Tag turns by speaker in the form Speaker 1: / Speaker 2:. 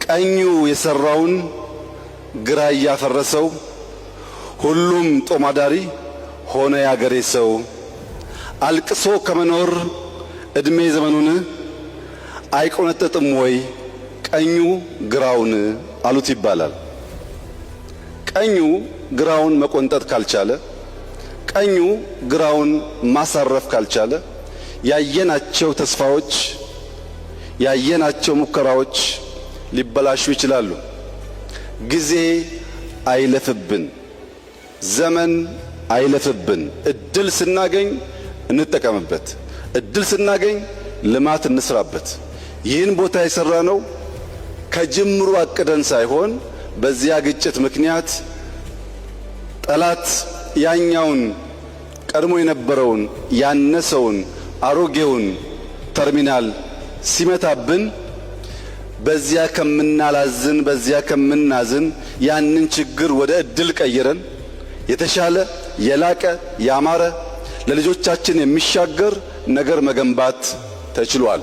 Speaker 1: ቀኙ የሰራውን ግራ እያፈረሰው ሁሉም ጦም አዳሪ ሆነ ያገሬ ሰው። አልቅሶ ከመኖር እድሜ ዘመኑን አይቆነጠጥም ወይ ቀኙ ግራውን አሉት ይባላል። ቀኙ ግራውን መቆንጠጥ ካልቻለ፣ ቀኙ ግራውን ማሳረፍ ካልቻለ ያየናቸው ተስፋዎች ያየናቸው ሙከራዎች ሊበላሹ ይችላሉ። ጊዜ አይለፍብን፣ ዘመን አይለፍብን። እድል ስናገኝ እንጠቀምበት። እድል ስናገኝ ልማት እንስራበት። ይህን ቦታ የሰራነው ከጅምሩ አቅደን ሳይሆን በዚያ ግጭት ምክንያት ጠላት ያኛውን ቀድሞ የነበረውን ያነሰውን አሮጌውን ተርሚናል ሲመታብን በዚያ ከምናላዝን በዚያ ከምናዝን ያንን ችግር ወደ እድል ቀይረን የተሻለ የላቀ ያማረ ለልጆቻችን የሚሻገር ነገር መገንባት ተችሏል።